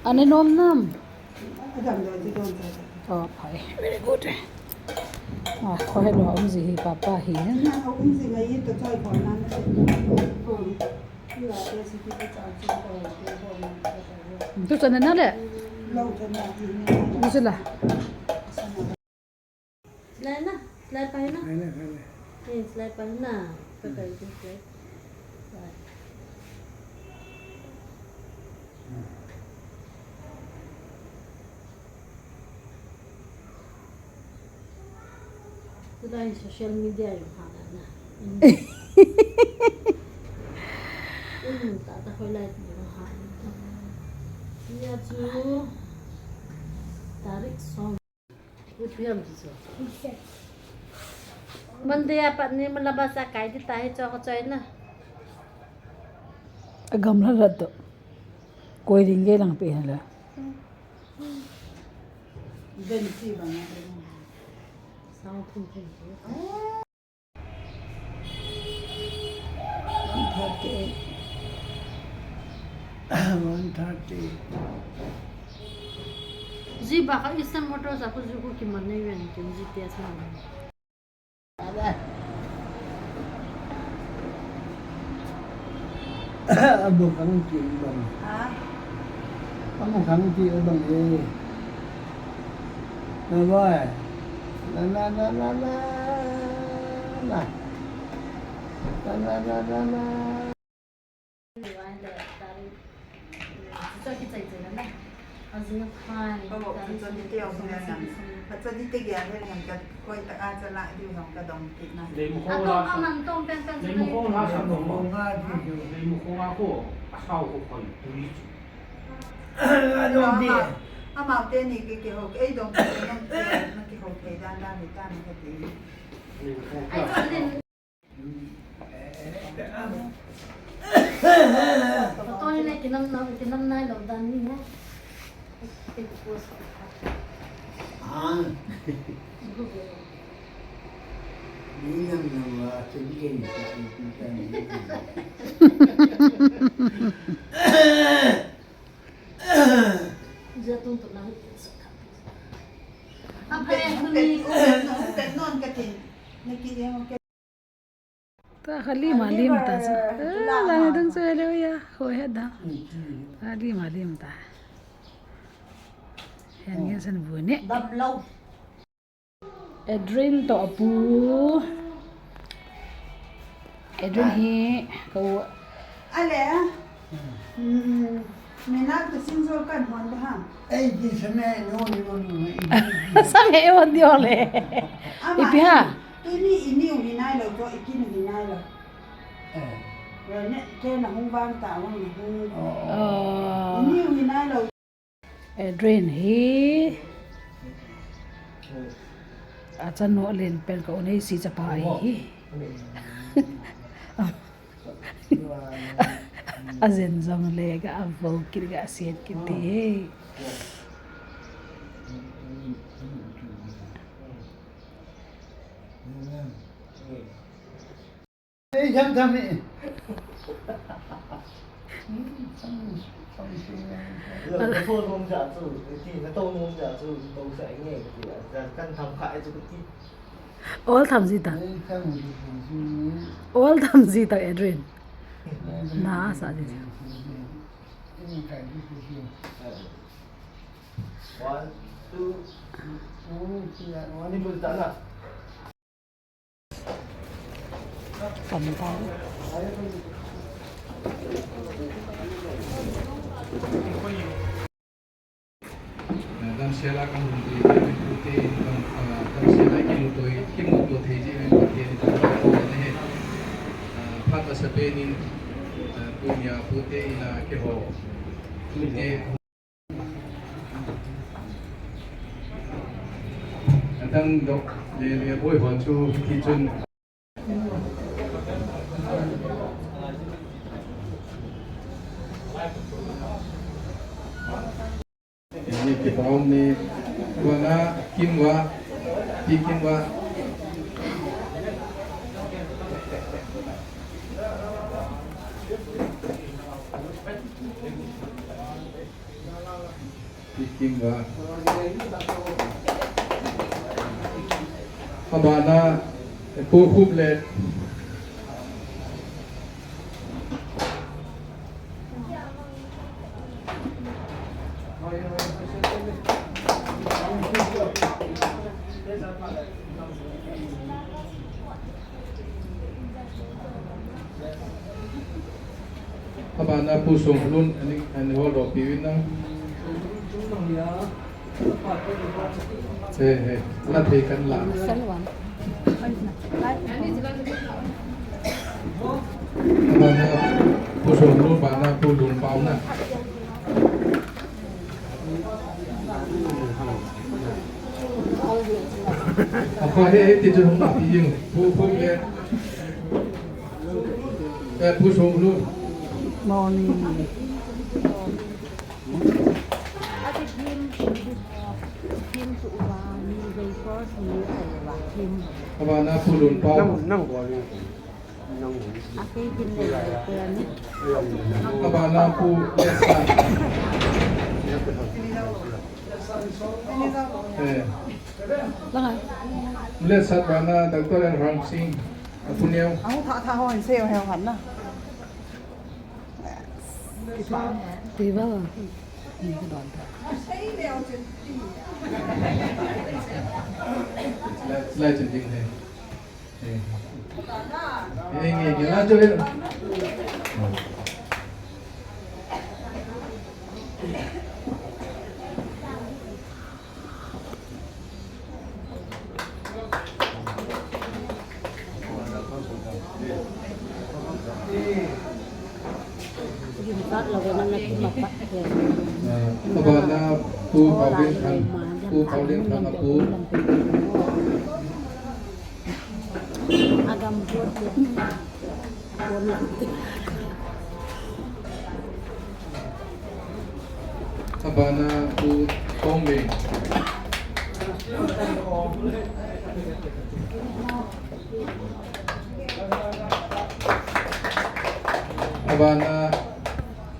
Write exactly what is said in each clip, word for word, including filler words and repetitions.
Ane nom nam? Adam do ji don sa. Oh, phai. Very good. Ah, ko hello, um ji hi papa hi. Na um ji ngai to choi ko na na. Tu chana na le. Lo chana. Ni sila. Slide na, slide pa na. Slide na, slide na. Eh, slide pa na. Ka kai tu slide. Slide. Slide social media yung hana na. Hmm, tata khoi lai yung hana. Iya chu tarik song. Monday apat ni malaba sa kai di tahi cho ko choi na. Agam la rat to. Koi ring ge lang pe hala. Ben si ba na. Sang thum thum. One thirty-eight. One thirty-eight. Ji ba ka Eastern Motors a ko ji ko ki man nei ven kin G T S man. Abo kang kin bang. Ha? Abo kang kin bang eh. Na boy. Na, na, na, na, na. Na. Na, na, na, na, na. Leimukho la sa. Leimukho la sa. Leimukho la ko. Asao ko khoi. Tui. Ama, ama te ni ke ke ho, ei dong ke nang ke na ke ho ke dan dan ni tan ke ti. Leimukho la sa. Photo ni le kinam na, kinam nai lo dan ni na. Ah. Ni nam nam wa, tu ni ke ni ta, ni ta ni. Jia tung tu na. Apa yang tu ni? Ta kha lim a lim ta chu. Eh, la ne dang chu hello ya. Hoi ha da. Ta lim a lim ta. Hen ngen san bu ne. Dam lo. Adrian to apu. Adrian hi ko. Ale. Hmm. Menal to sinjo kan hon da ha. Ei, di same no ni no ni. Same e hon di ole. Ipi ha? Tuni ini u hinai lo to, ikin u hinai lo. Eh. Wene, ke na hung bang ta, wang na hung. Oh, oh. Oh. Ini u hinai lo. Adrian hi. Achanu alen pen ka unei si chapa hi. Ajen jong le ka avo kit ka asiat kit ti he. Ei, jam jam ni. Lo, na to nom ja chu, ti, na to nom ja chu, to sa nge, ti, a, kan tham kha chu ti. All tham ji ta. All tham ji ta, Adrian. Na sa ji. One, two, one. Ni bul ta na. Kam ta. Damsel a ka hung ti, pute, dam, ah, damsel a kimuto, kimuto thei ji ven pute ni ta ko ne he. Ah, phat a sa pe nin, ah, tunia pute ina ke ho. Pute. Adang dok le le boi hon chu hiti chun. Ni ki pom ni, wa na kim wa, ki kim wa. Pi Kimva. Abana, eh, Pu Khuplet. Abana Pu Songkhulun, ani, ani hol ro pi win na. Eh, eh, na thei kan la. San wan. Abana Pu Songkhulun, bana Pu Lunpao na. Apa he, he, ti chu hung pi jing. Pu, pu le. Eh, Pu Songkhulun. Morning. Abana Pu Lunpao. Nang, nang bol ni. Abana Pu Letsat. Eh. Langa. Letsat bana Doctor N Ram Singh. Apu neo. Ahu tha tha ho in se ho han na. Ti ba. Lai, lai chen ding he. Nge, nge, nge, la chu. Abana Pu Paulin Thang, Pu Paulin Thang apu. Agam buat dia. Abana Pu Tongmeng. Abana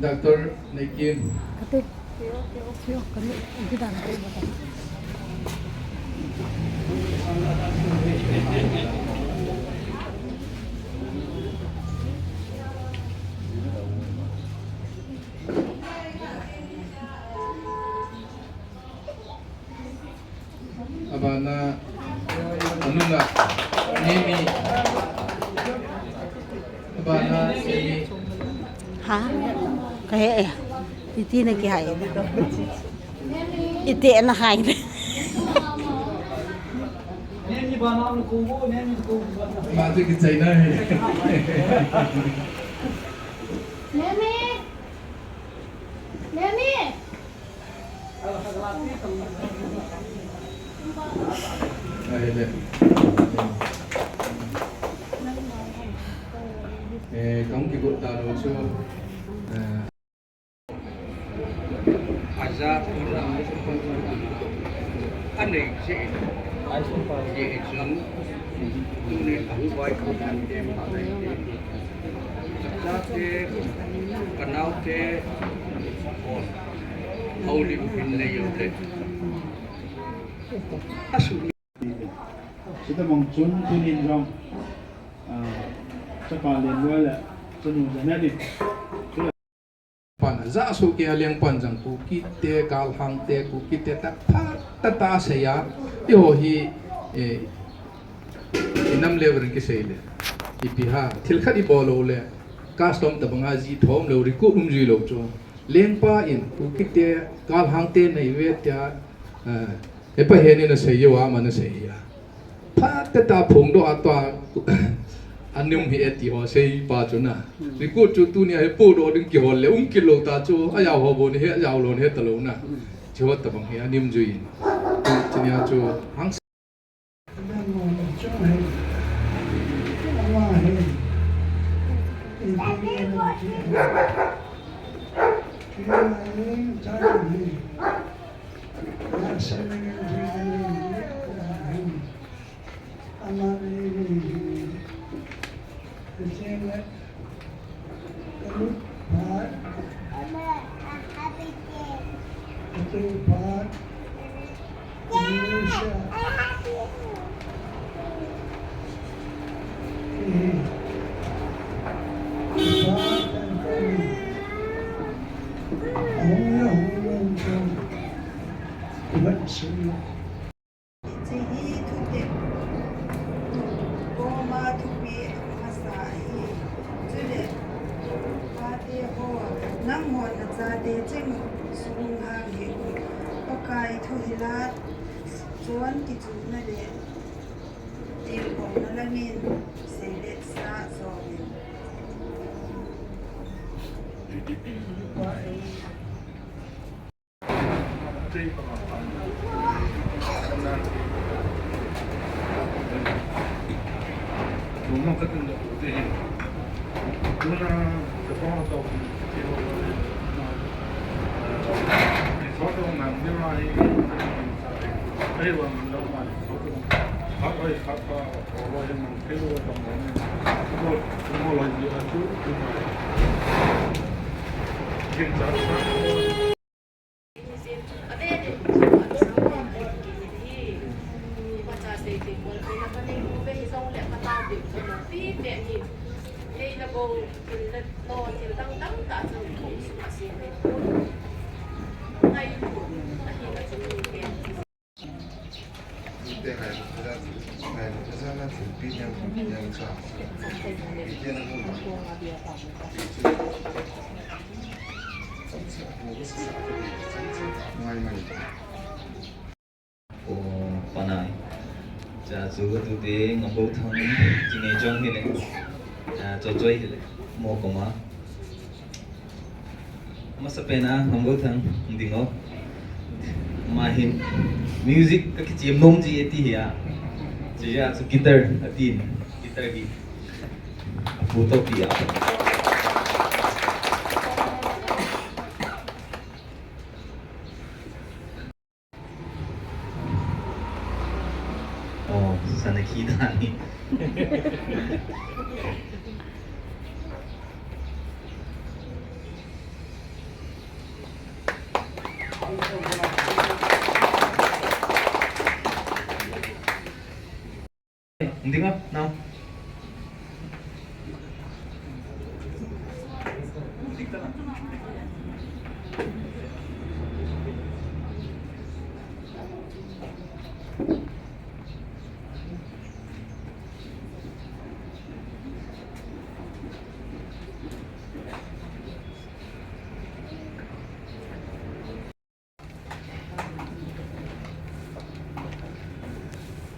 Doctor Neikim. Kati. Abana, anunga, Nemi. Abana, Nemi. Ha? Kahe, eh. Iti na kihai. Iti na hai. Nemi bana ang kubo, Nemi kubo. Mati kichai na he. Nemi. Nemi. Ahile. Eh, kahung kigot talo chu. Eh, aja puna. Anei che. Ye chun. Tuni ahung vai ko kan tem ma nai. Chate, kanaote, houlim hin nei u te. Asu. Sita mong chun tunin jong, ah, chapa len lua le, chanu jana din. Pan, ja su ke a leng pan jang Kukite, Kalhangte, Kukite, ta, ta, ta, ta, sei a. Eiho hi, eh, i nam le ring kisei le. Ipi ham, thil khat i bol lou le. Custom tabang a ji thom lou, recruit um ji lou chu. Lengpa in, Kukite, Kalhangte nei ve tia, eh, hepa hin ana sei u a, ama ana sei a. Phat tah a phongdoh a tua, anum hi e ti ho sei pa chu na. Hmm. Recruit chu tunia hi podoh ding kihol le, um kit lou ta chu, a jao ho bou ni he, a jao lou ni he ta lou na. Hmm. Chu ho tabang hi, anim jui in. Tunia chu, hang Phat, Indonesia. Eh, phat and family. Ahung le hung le hung le. Ibat sila. Hiche hi thutep koma thupi amasa ahi. Chule, pate ho, nanghon nachate cheng u sunghang hih un. Pakai thu hila, chon kichuna le tilkhouna langin seilet sa jovin. O, panai. Cha chu ka tute Ngambouthang, Chingneichong hile. Ah, Chochoi hile. Mo koma. Masapen a, Ngambouthang, ding o. Ama hin music ka kichem nom ji e ti hi a. Chuche a chu guitar atin, guitar hi. Apu toh pi a. Oh, sana khi dan hi. Ding a, nao.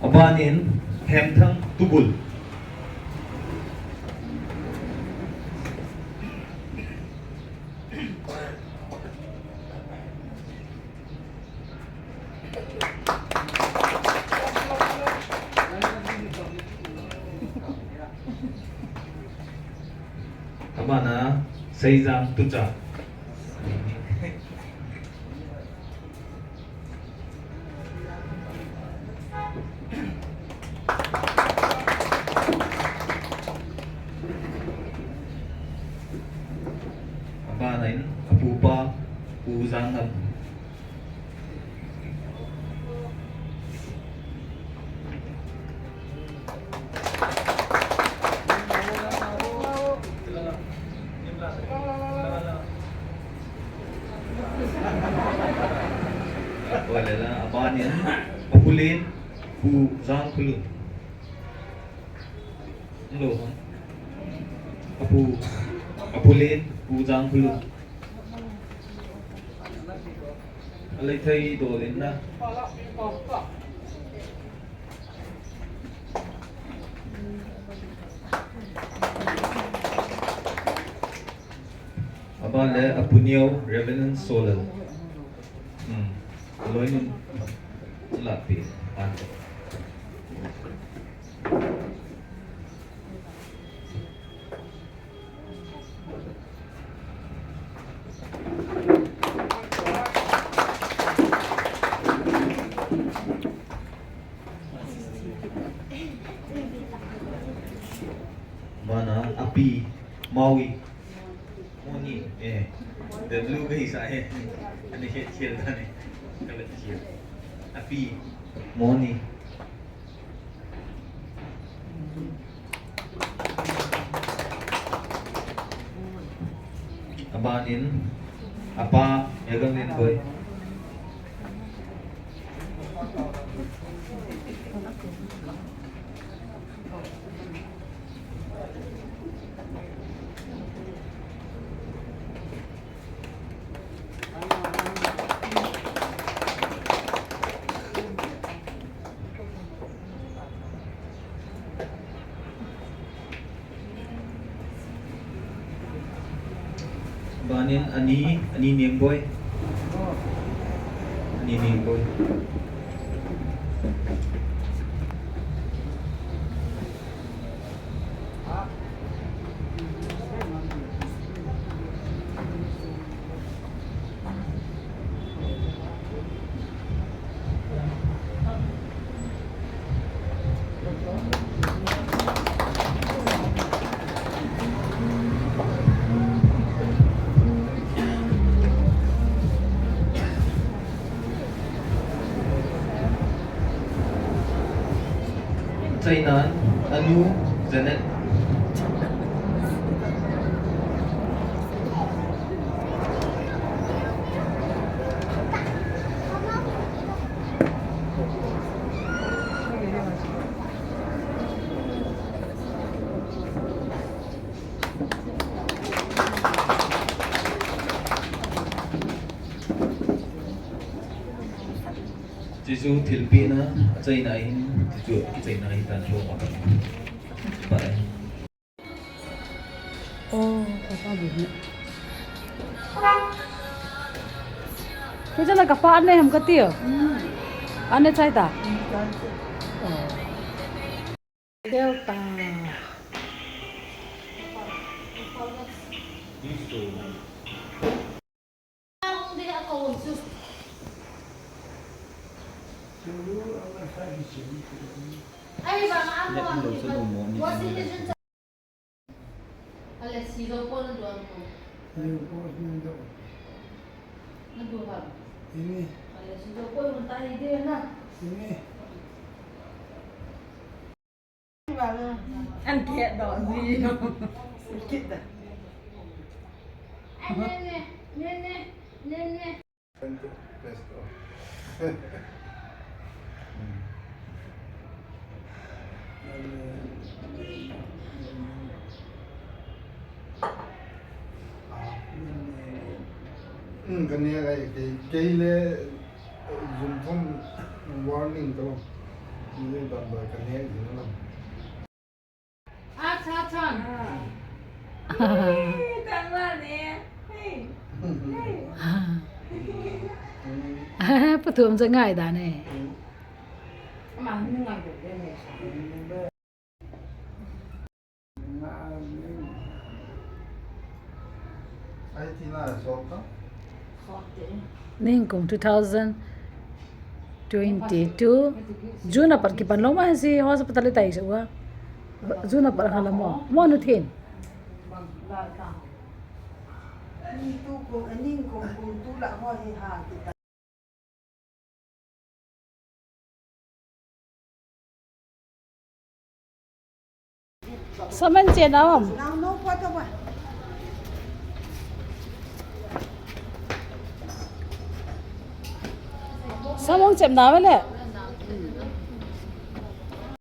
Aban in Hemthang Tubul. Aban a Seijang Tucha. Aban in apupa Pu Jangngam. Wale la, aban in, apu len, Pu Jangkhulun. Lo, apu, apu len, Pu Jangkhulun. Alei thei dol in na. Aban le apu neo Reverend Solal. Hmm. Aloinun la pi. Aban. Aban a api Maui. Moni, eh. Blue kahi sa he. Ani he khel da ni. Kavet khel. Api. Moni. Abanin, apa, Meganlin Boi. Abanin Ani, Ani Nengboi. Ani Nengboi. China, Anu, Janet. Chuchu thilpehna, achaina ahin, chuchu kichaina ahitan chu apat. Apat ahi. Oh, papa bu ne. Kujana kapa ane ham kati ho? Hmm. Ane chai ta? Hmm, chai. Oh. Delta. Ini. An ke do ji. Kit da. Let's go. Hmm, kane ai ke, ke le, jum thum warning to. Ni le ban ba kane jum na. Acha, acha. Pathum cha ngai da ne. Ai, tina sot ta. Ningkum two thousand twenty-two. June a pat kipan lou ma si hospital tai se wa. June a pat hala mo. Mo nu thin. Saman che na om. Samong chem na vele.